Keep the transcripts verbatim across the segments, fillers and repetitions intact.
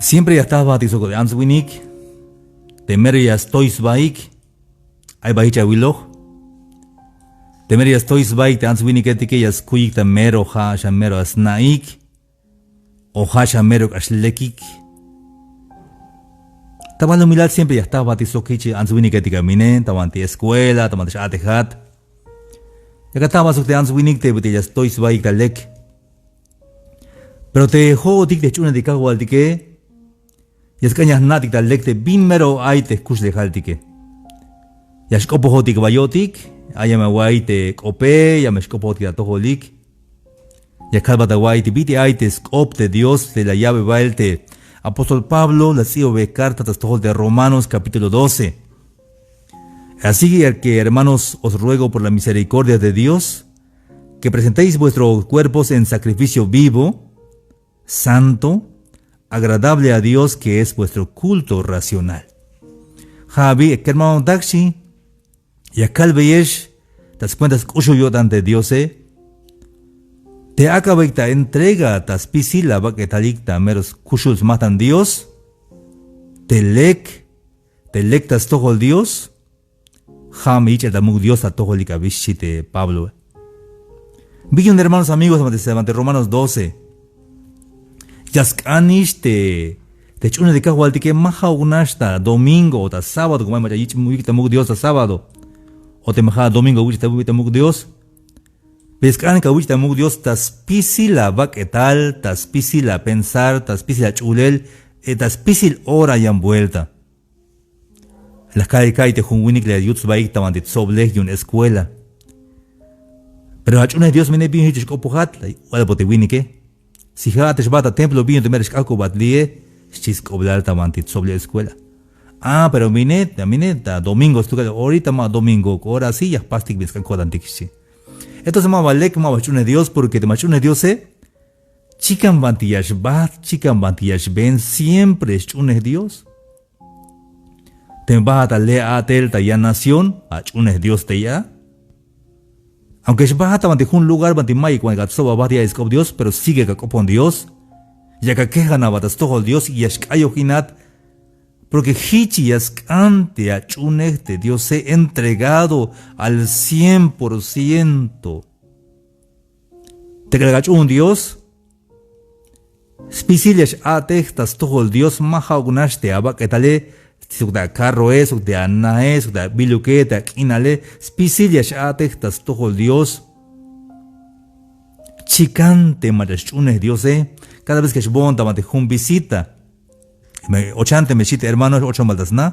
Siempre ya jta jbatik sok te ants winik te mero ya stoy sbaik. Ay ba jich awiloj. Te mero ya stoy sbaik te ants winiketike, ya skuyik ta mero ja' xan mero asnaik o ja' xan mero k'ax lekik. Ta balumilal siempre ya jta jbatik sok jich ants winiketik amine, ta banti escuela, ta banti x-a'tejat. Yak ata jba sok te ants winik te bit'il ya stoy sbaik ta lek. Pero te jo'otik te jch'uunejtik kajwaltike ya sk'an ya jna'tik ta lek te bin mero ay te jkuxlejaltike. Ya xk'opojotik bayo'tik. Ay, ya me awa'iy te k'ope, ya me xk'opojotik ta tojolik. Ya kalbat awa'iy te bit'il ay te sk'op te Dios te la ya'be bael te apóstol Pablo, la sts'ibabey karta ta stojol te Romanos capítulo doce. Así que, hermanos, os ruego por la misericordia de Dios que presentéis vuestros cuerpos en sacrificio vivo, santo, agradable a Dios, que es vuestro culto racional. Ja' abi kermanotak, xchi, ya kalbeyex ta skuenta sk'uxul yo'tan te Diose, te ak'abeyik ta entrega ta spisil abak'etalik ta mero skuxul smajtan Dios, te lek, te lek ta stojol Dios. Ja' me yich'el ta muk' Dios ta tojolik abi, xchi te Pabloe. Bi yu'un, hermanos, amigos, ta banti Romanos doce. Ya sk'anix te, te jch'uunejtik kajwaltike, ma ja'uk nax ta domingo o ta sábado, como ay mach'a yich' yik' ta muk' Dios ta sábado, o teme ja' domingo awich' ta, awich' ta muk' Dios. Pero ya sk'an kawich' ta muk' Dios ta spisil abak'etal, ta spisil apensar, ta spisil ach'ulel, e ta spisil ora yan vuelta. La jka'y ka'y te jun winik la yut sbaik ta banti tsoblej yu'un escuela. Pero ach'uunej Dios mene, bin yu'un jich xk'opojat, la yalbot te winike. Si ja'at te xbaat ta templo, bin yu'un te mero xk'ajk'ubat li'e, xchi sk'oblal ta banti tsoblej escuela. Ah, pero mine, mine ta domingo stukel, ahorita ma domingo, ahora sí ya jpastik bin sk'an ko'tantik, xchi. Entonces ma ba lek, ma ba jch'uunej Dios, porque teme jch'uunej Diose, chikan banti ya xbaat, chikan banti ya xbeen, siempre xch'uunej Dios. Teme baat ta le' a'tel ta yan nación, ach'uunej Dios tey a. Aunque xbaat ta banti jun lugar banti mayuk wan ka tsob abaat ya'iyel sk'op Dios, pero sigue ka k'opon Dios. Ya ka kejan aba ta stojol Dios y ya xk'ayojinat, porque jich ya sk'an te ach'uunej te Diose, entregado al cien por ciento. Te k'alal ach'uun Dios, spisil ya x-a'tej ta stojol Dios, ma ja'uk nax te abak'etale, sok te acarroe, sok te anae, sok te abiluke, te ak'inale, spisil ya x-a'tej ta stojol Dios. Chikan te mach'a xch'uunej Diose. Cada vez que xboon ta banti jun visita, me ochan teme xchi te hermano, ochan bal ta sna.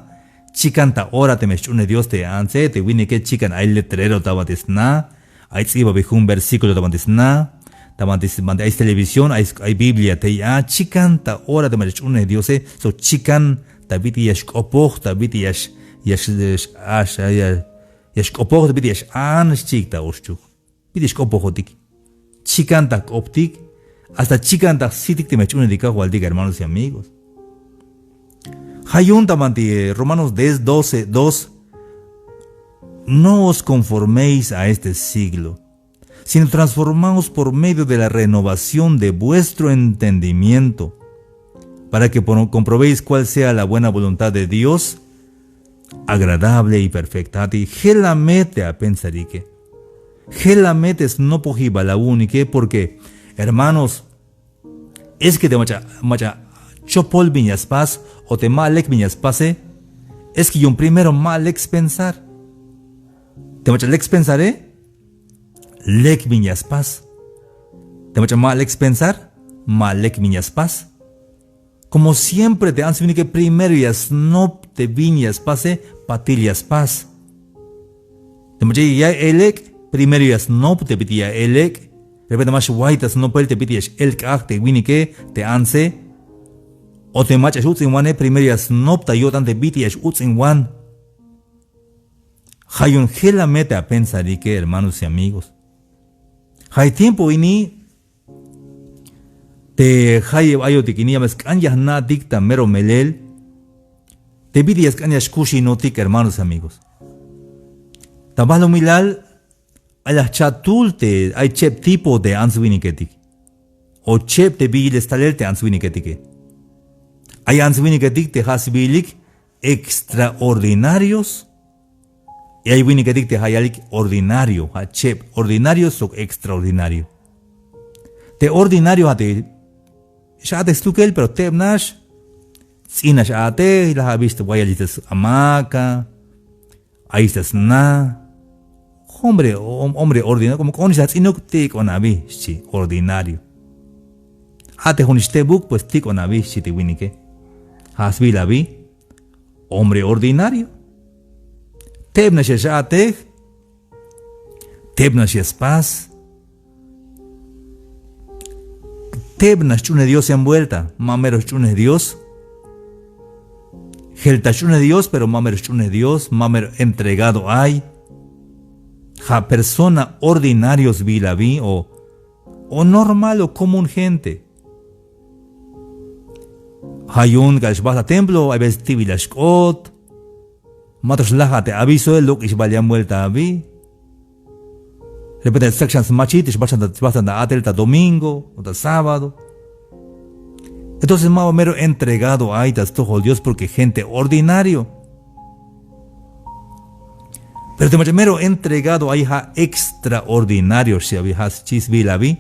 Chikan ta ora teme xch'uunej Dios te antse, te winike, chikan ay letrero ta banti sna, ay ts'ibabil jun versículo ta banti sna, ta banti, banti ay televisión, ay, ay Biblia tey a. Chikan ta ora teme xch'uunej Diose, sok chikan ta bit'il ya xk'opoj, ta bit'il ya x-, ya x-, ya x-, ya x-, ya xk'opoj, ta bit'il ya x-an, xchiik ta oxchuk. Bit'il xk'opojotik. Chikan ta jk'optik, hasta chikan ta jsitik teme jch'uunejtik kajwaltik, hermanos y amigos. Ja' yu'un ta banti, eh, Romanos diez, doce, dos: "No os conforméis a este siglo, sino transformaos por medio de la renovación de vuestro entendimiento, para que por-, comprobéis cuál sea la buena voluntad de Dios, agradable y perfecta." Jich, ja' la me te apensarike. Ja' la me te snopojibal awu'unike, porque, hermanos, es que te mach'a, mach'a chopol bin ya spas, o te ma lek bin ya spase, es que yu'un primero ma lek spensar. Te mach'a lek spensare, lek bin ya spas. Te mach'a ma lek spensar, ma lek bin ya spas. Como siempre te ants winike primero ya snop te bin ya spase, patil ya spas. Te mach'a ya elek', primero ya snop te bit'il ya elek'. Repente ma xway ta snopel te bit'il ya x-elk'aj te winike, te antse. O te mach'a x-uts'inwane, primero ya snop ta yo'tan te bit'il ya x-uts'inwan. Ja' yu'un ja' la me te apensarike, hermanos y amigos. Ja' tiempo ini te jayeb ayotik ini ya me sk'an ya jna'tik ta mero melel te bit'il ya sk'an ya xkuxinotik, hermanos y amigos. Ta balumilal ay la jcha' tul te ay cheb tipo te ants winiketik, o cheb te bin yilel stalel te ants winiketike. Ay ants winiketik te ja' sbilik extraordinarios. Y ay winiketik te ja' yalik ordinario, ja' cheb ordinario sok extraordinario. Te ordinario ja' te x-a'tej stukel, pero tebnax, ts'inax a'tej, la ja' bix te wayalix te s-amaka, ayix ta sna. Hombre, hom-, hombre ordinario, como k'onix ta ts'inuk, tik'on abi, xchi, ordinario. A'tejonix tebuk, pues tik'on abi, xchi te winike. Ja' sbiil abi, hombre ordinario. Tebnax ya x-a'tej, tebnax ya spas, tebnax xch'unej Dios yan vuelta, ma mero xch'unej Dios. Jelta xch'unej Dios, pero ma mero xch'unej Dios, ma mero entregado ay. Ja' persona ordinario sbiil abi, o, o normal o común gente. Ja' yu'un k'alal xbajt ta templo, hay veces tibil ya xk'ot. Ma to xlajat te avisoe, lok'ix bal yan vuelta abi. Repente tsak xan smachit, xbajt xan ta, xbajt xan ta a'tel ta domingo o ta sábado. Entonces ma ba mero entregado ay ta stojol Dios porque gente ordinario. Pero te mach'a mero entregado ay, ja' extraordinario xchi abi, ja' xchi sbiil abi.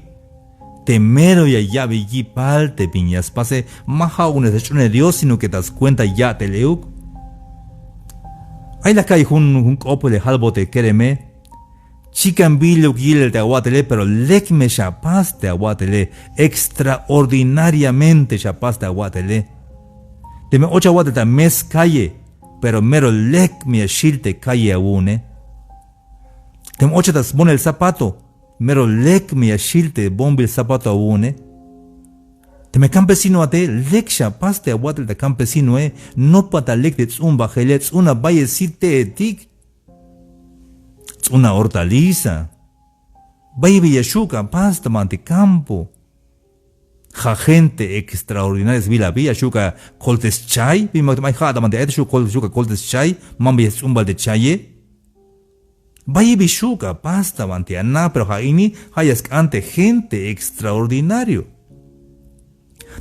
Te mero ya ya'be yipal te bin ya spase, ma ja'uknax ta xch'unej Dios, sino que ta scuenta ya'tel euk. Ay la ka'iy jun, jun k'op le jalbot te kereme. Chikan biluk yilel te awa'tele, pero lek me xapas te awa'tele. Extraordinariamente xapas te awa'tele. Teme och awa'tel ta mes calle, pero mero lek me ya xil te calle awu'une. Teme och ta sbonel zapato, mero lek me ya xil te bombil zapato awu'une. Teme campesino ate, lek xapas te awa'tel ta campesinoe, nopa ta lek te ts'umbajele, ts'una bayel sit te'etik. Ts'una hortaliza. Bayel bi ya xu' kapas ta banti campo. Ja' gente extraordinaria sbiil abi, ya xu' kakoltes chay, bin mak te may ja' ta banti ay, xu' kol-, xu' kakoltes chay, mambe ya sts'umbal te chaye. Bayel bi xu' kapas ta banti ana, pero ja' ini, ja' ya sk'an te gente extraordinario.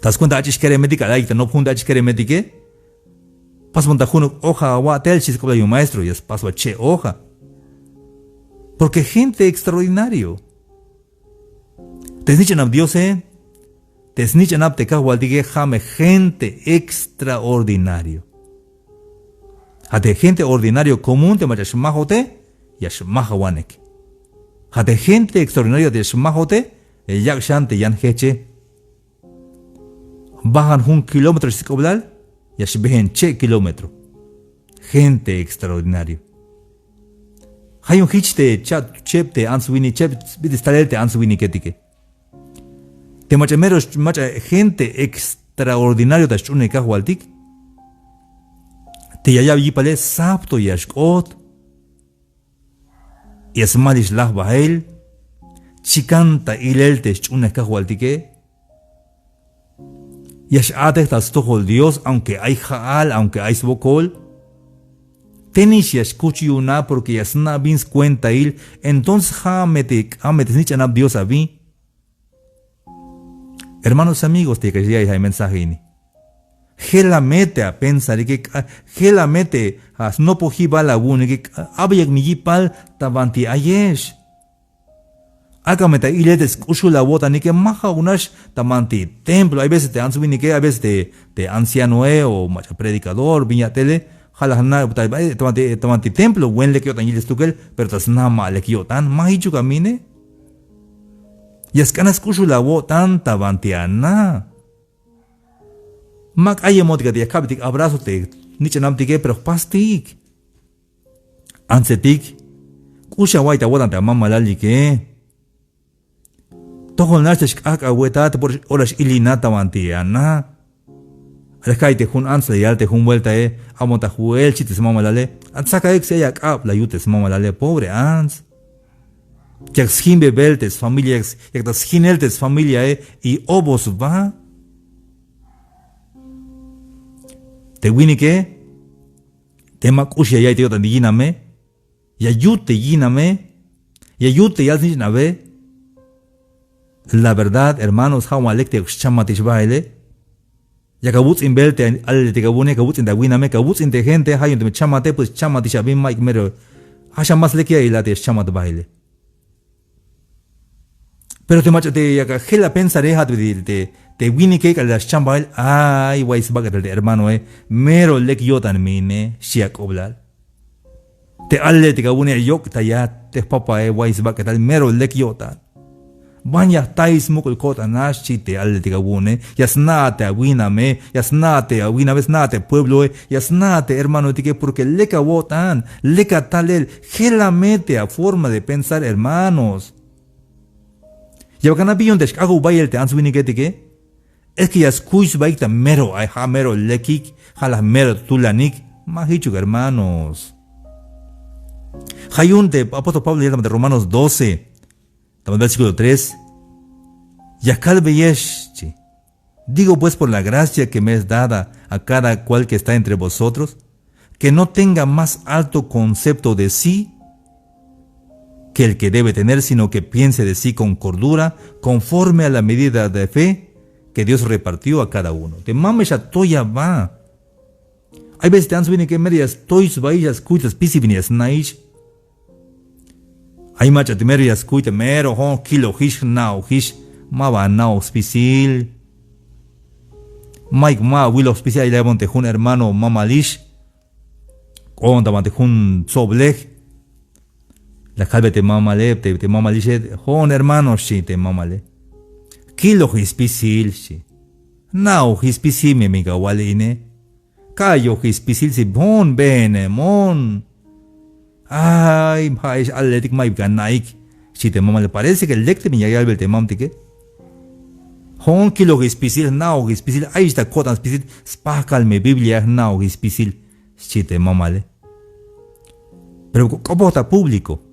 Ta scuenta ach'ix keremetik, k'alal ayik ta nop jun te ach'ix keremetike. Pasban ta junuk hoja awa'tel, xchi sk'oplal yu'un maestro, ya spasba che' hoja. Porque gente extraordinario. Te snich'anab Diose, te snich'anab te Kajwaltike, ja' me gente extraordinario. Ja' te gente ordinario común te mach'a xmajote, ya xmajawanek. Ja' te gente extraordinario te ya xmajote, ya yak' xan te yan jeche. Bajan jun kilómetro xchi sk'oplal, ya xbeen che' kilómetro. Gente extraordinario. Ja' yu'un jich te cha'cheb te ants wini, cheb bit'il stalel te ants winiketike. Te mach'a mero, mach'a gente extraordinario ta xch'unej Kajwaltik. Te ya ya'be yipale, sab to ya xk'ot. Ya smalix laj bael. Chikan ta ilel te xch'unej Kajwaltike. Ya x-a'tej ta stojol Dios, aunque ay ja'al, aunque ay swokol. Tenix ya xkuch yu'un a, porque ya sna' bin scuentail. Entonces ja' me te k'ambe te snich'anab Dios abi. Hermanos, amigos, te ya kax ya'iyel ja' mensaje ini. Jela me te apensarike, k'a-, jela me te asnopojibal awu'unike, k'a-, abeyak me yipal ta banti ayex. Ak'a me ta ilel te sk'uxul awo'tanike, ma ja'uknax ta banti templo. Hay veces te ants winike, hay veces te, te ancianoe o mach'a predicador, bin ya'tele, ja' la jna' ta, ta banti, ta banti templo wen lek yo'tan yilel stukel, pero ta sna ma lek yo'tan, ma jichuk amine. Ya sk'an sk'uxul awo'tan ta banti ana. Ma k'ayemotik a te ya kabeytik abrazo te snich'anabtike, pero jpastik. Antsetik, k'ux awa'iy ta awo'tan te amamalalike. Tojol nax te xk'ajk'awetat, te ora x-ilinat ta banti ana. Are ka'iy te jun ants la yal te jun vueltae, a'bon ta ju'el, xchi te smamalale. Atsakaik si ay ak'ab, la yut te smamalale, pobre ants. Yak sjinbebel te sfamilia, yak s-, yak ta sjinel te sfamiliae, y obos ba. Te winike, te ma k'ux ya ya'iy te yo'tan te yiname, ya yut te yiname, ya yut te yal snich'nabe. La verdad, hermanos, ja' ma lek te yok xchamatix baele. Yak awuts'inbel te alaletik awu'une, yak awuts'in te awiname, yak awuts'in te gente. Ja' yu'un teme chamate, pues chamatix abi, mayuk mero. Jaxa más lek ya ila te xchamat baile. Pero te mach'a te yak ajel apensare, ja' te, te, te winike k'alal la xcham bael, ay, way sbak'etal te hermanoe, mero lek yo'tan me ine, xchi ak'oblal. Te alaletik awu'une, yok' ta ya te jpapae, way sbak'etal, mero lek yo'tan. Ban ya jtail smuk'ul ko'tan a, xchi te alaletik awu'une, ya sna' te awiname, ya sna' te awiname, sna' te puebloe, ya sna' te hermanoetike, porque lek awo'tan, lek atalel, jela me te aforma de pensar, hermanos. Ya bal kana' bi yu'un te xk'ajoj bayel te ants winiketike. Es que ya skuy sbaik ta mero ay, ja' mero lekik, ja' la mero tulanik. Ma jichuk, hermanos. Ja' yu'un te apóstol Pablo ya ta Romanos doce, ta versículo tres. Ya kalbeyex, xchi. Digo pues por la gracia que me es dada a cada cual que está entre vosotros, que no tenga más alto concepto de sí que el que debe tener, sino que piense de sí con cordura, conforme a la medida de fe que Dios repartió a cada uno. Te mame xa toy aba. Ay veces te ants winike mero ya stoy sbaix, ya skuy ta spisil bin ya snaix. Ay mach'a te mero ya skuy ta mero jo'on kilojix, jna'ojix, ma ba ana'oj spisil. Mayuk ma awiloj spisil, ay la yalbon te jun hermano mamalix. K'oon ta banti jun tsoblej. La kalbe te mamale, te, te mamalixe, jo'on hermano, xchi te mamale. Kilojix spisil, xchi. Jna'ojix spisil me bin kawal ine. Ka'ayojix spisil, xchi, jo'on beenemon. Ay, ja'ex alaletik mayuk ana'ik, xchi te mamale. Parece que lek te bin ya yalbel te mamtike. Jo'on kilojix spisil, jna'ojix spisil, ayix ta ko'tan spisil, spajkal me Biblia, jna'ojix spisil, xchi te mamale. Pero k'opoj ta público.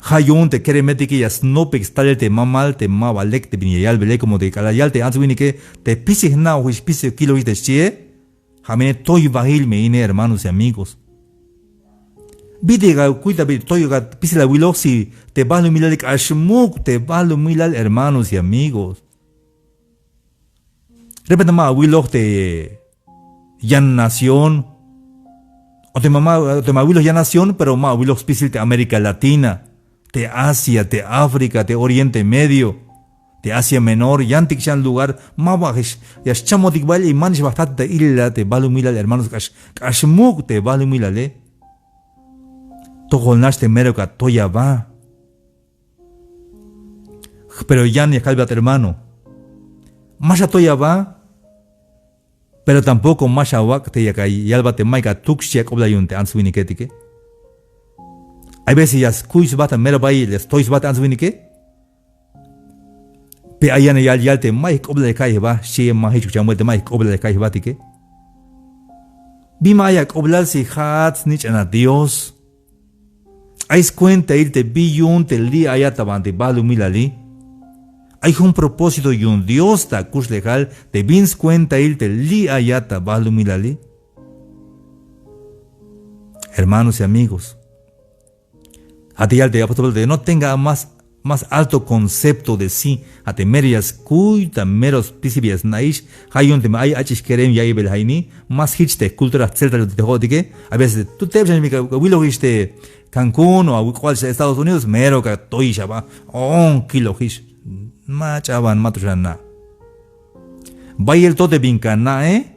Ja' yu'un te keremetike ya snopik stalel te mamal te ma ba lek te bin ya yalbele, como te k'alal yal te ants winike, te spisil jna'ojix, spisil kilojix te xchie. Ja' me ine toy bail me ine, hermanos y amigos. Bit'il ya akuy ta bin toy spisil awiloj si te balumilale k'ax muk' te balumilal, hermanos y amigos. Repente ma awiloj te yan nación. O te ma, o te ma awiloj yan nación, pero ma awiloj spisil te América Latina, te Asia, te África, te Oriente Medio, te Asia Menor, yantik xan lugar, ma ba ya xchamotik bael y manix ba jtat ta ilel a te balumilal, hermanos, k'ax, k'ax muk' te balumilale. Tojol nax te mero ka toy aba. Pero yan ya kalbat hermano. Ma xa toy aba. Pero tampoco ma xa wak' te ya ka yalbat te mayuk atuk, xchi ak'oblal yu'un te ants winiketike. Hay veces ya skuy sba ta mero bayel ya stoy sba te ants winike. Pe ay yan ya yal, yal te mayuk jk'oblal ya ka'iy jba, xchie, ma jichuk chambul te mayuk jk'oblal ya ka'iy jbatike. Bi ma ay ak'oblal si ja'at snich'anat Dios. Ay skuentail te bi yu'un te li' ayat ta banti balumilali. Ay jun propósito yu'un Dios ta akuxlejal te bin skuentail te li' ayat ta balumilali. Hermanos y amigos, ja' te yal te apóstol Pablo te no tenga más, más alto concepto de sí. Ja' te mero ya skuy ta mero spisil ya sna'ix. Ja' yu'un teme ay ach'ix kerem ya'iybel ja' ini, más jich te cultura jtseltal te jo'otike. A veces te teb xan me ka awilojix te Cancún o awik'bal Estados Unidos, mero ka toyix aba, jo'on kilojix. Mach'a ban, ma to xan ana'. Bayel to te bin ka ana'e.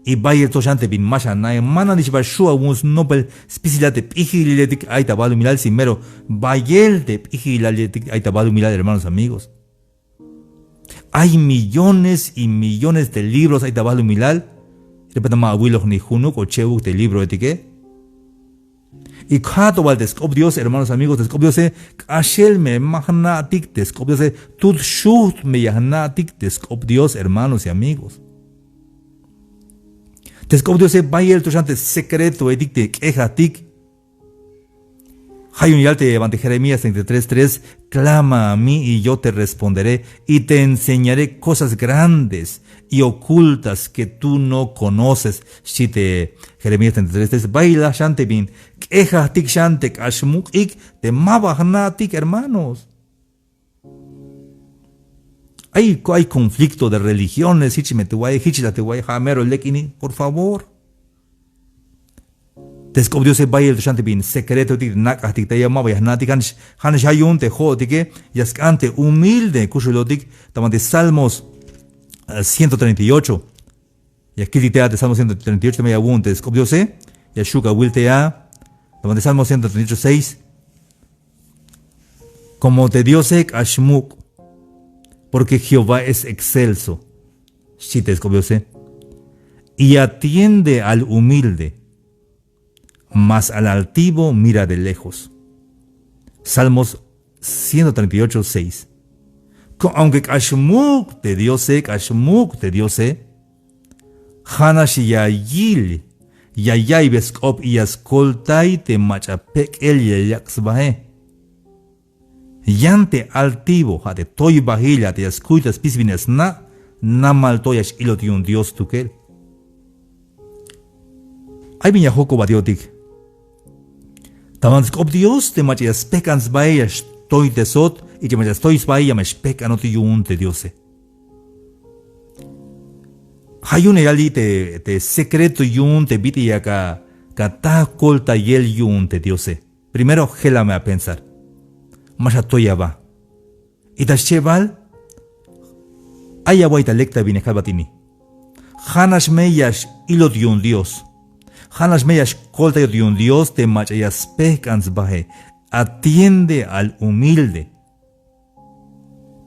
Y bayel to xan te bin ma xana'e, ma nanix ba xju' awu'un snopel spisilal te p'ijililetik ay ta balumilal, si mero bayel te p'ijililetik ay ta balumilal, hermanos, amigos. Ay millones y millones te libros ay ta balumilal. Repente ma awiloj ni junuk o che'uk te libroetike. Y ja' to bal te sk'op Dios, hermanos, amigos, te sk'op Diose k'axel me ma jna'tik te sk'op Diose, tut xujt' me ya jna'tik te sk'op Dios, hermanos y amigos. Te sk'op Diose bayel to xan te secretoetik te k'ejajtik. Ja' yu'un yal te banti Jeremías treinta y tres tres, clama a mí y yo te responderé y te enseñaré cosas grandes y ocultas que tú no conoces, xchi te Jeremías treinta y tres tres. Bayel la xan te bin k'ejajtik xan te k'ax muk'ik, te ma ba jna'tik, hermanos. Ay, ay conflicto de religiones, jich me te wa'iye, jich la te wa'iye, ja' mero lek ini, por favor. Te sk'op Diose bayel to xan te bin secretotik, te nak'ajtik te ya maba ya jna'tik, ja' nix, ja' nix ja' yu'un te jo'otike, ya sk'an te humilde kuxulotik. Ta banti Salmos, eh, ciento treinta y ocho. Ya kiltik te a te Salmos ciento treinta y ocho, teme ya awu'un te sk'op Diose, ya xju' awil te a. Ta banti Salmos ciento treinta y ocho, seis. Como te Diose k'ax muk', porque Jehová es excelso, xchi te sk'op Diose, y atiende al humilde, mas al altivo mira de lejos. Salmos ciento treinta y ocho, seis. Ko-, aunque k'ax muk' te Diose, k'ax muk' te Diose, ja' nax ya yil, ya ya'iybey sk'op y ya skoltay te mach'a pek'el ya yak' sbae. Yan te altivo, ja' te toybajil, ja' te ya skuy ta spisil bin ya sna', namal to ya x-ilot yu'un Dios stukel. Ay bin ya jokobat yo'tik. Ta banti sk'op Dios te mach'a ya spejk'an sbae ya xtoy te sot, y te mach'a ya stoy sbae ya me xpejk'anot yu'un te Diose. Ja' yu'un ya yal te, te secreto yu'un te bit'il yak a, ka ta koltayel yu'un te Diose. Primero, jela me apensar. Ma xatoy aba. Y ta schebal, ay awa'iy ta lek ta bin ya kalbat ini. Ja' nax me ya x-ilot yu'un Dios. Ja' nax me ya xkoltayot yu'un Dios te mach'a ya spejk'an sbae. Atiende al humilde.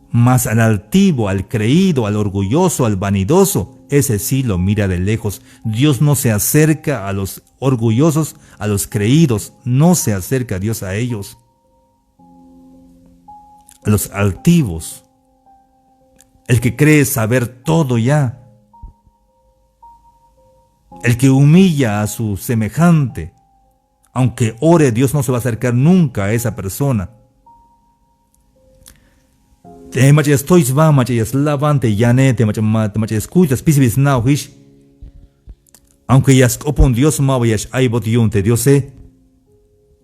Mas al altivo, al creído, al orgulloso, al vanidoso, ese sí lo mira de lejos. Dios no se acerca a los orgullosos, a los creídos, no se acerca Dios a ellos. A los altivos. El que cree saber todo ya. El que humilla a su semejante. Aunque ore, Dios no se va a acercar nunca a esa persona. Te mach'a ya stoy sba, mach'a ya slaban te yane, te mach'a, ma-, te mach'a ya skuy ta spisil bin sna'ojix. Aunque ya sk'opon Dios, maba ya x-aybot yu'un te Diose.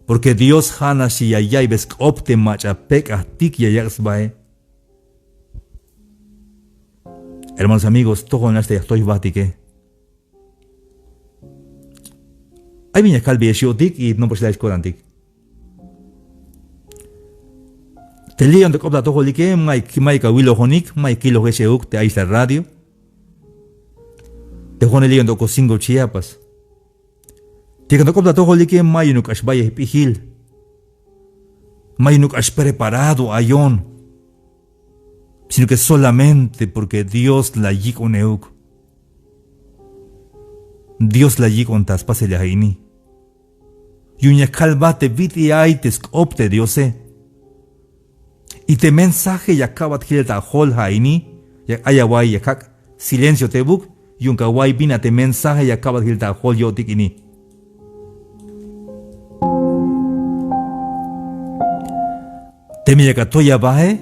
Porque Dios ja' nax ya ya'iybey sk'op te mach'a pek'ajtik ya yak' sbae. Hermanos, amigos, tojol nax te ya jtoy jbatike. Ay bin ya kalbeyex yo'tik y nopox la ya xko'tantik. Te li'on te k'op ta atojolike, mayuk, mayuk awilojonik, mayuk kilojex euk te ay ta radio. Te jo'one li'on te Ocosingo, Chiapas. Te k'op ta atojolike, ma yu'unuk k'ax bayel jp'ijil. Ma yu'unuk k'ax preparado ayon. Sino que solamente porque Dios la yik'on euk. Dios la yik'on ta spasel a ini. Yu'un ya kalbat te bit'il ay te sk'op te Diose. Y te mensaje ya kabat jilel ta ajol a ini, ya ay awa'iy ya kak' silencio tebuk, yu'un ka awa'iy bin a te mensaje ya kabat jilel ta ajol yo'tik ini. Teme yak atoy abae,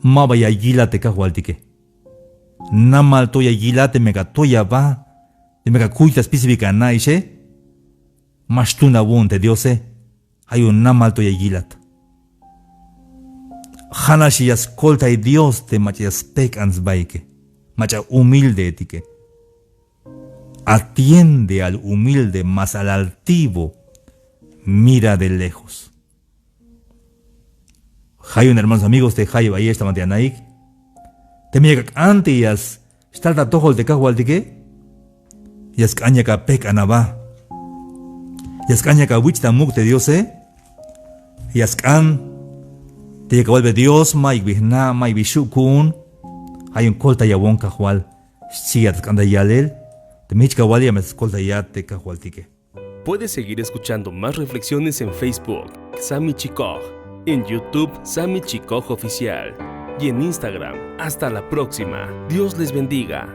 maba ya yilat te Kajwaltike. Namal to ya yilat teme yak atoy aba, teme yak akuy ta spisil bin ana'ixe, ma xtun awu'un te Diose. Ja' yu'un namal to ya yilat. Ja' nax ya skoltay Dios te mach'a ya spejk'an sbaike, mach'a humildeetike. Atiende al humilde, mas al altivo mira de lejos. Ja' yu'un, hermanos, amigos, te jayeb ayex ta banti anaik, teme yak ak'an te ya xtal ta atojol te Kajwaltike, ya sk'an yak apejk'an aba. Ya sk'an yak awich' ta muk' te Diose. Ya sk'an te yak awalbe Dios, mayuk bi jna', mayuk bi xju' ku'un. Ja' yu'un koltayawon Kajwal, xchi ya ta sk'an ta yalel. Teme jich ya awal, ya me skoltayat te Kajwaltike. Puedes seguir escuchando más reflexiones en Facebook, Sami Chikoj, en YouTube, Sami Chikoj Oficial, y en Instagram. Hasta la próxima. Dios les bendiga.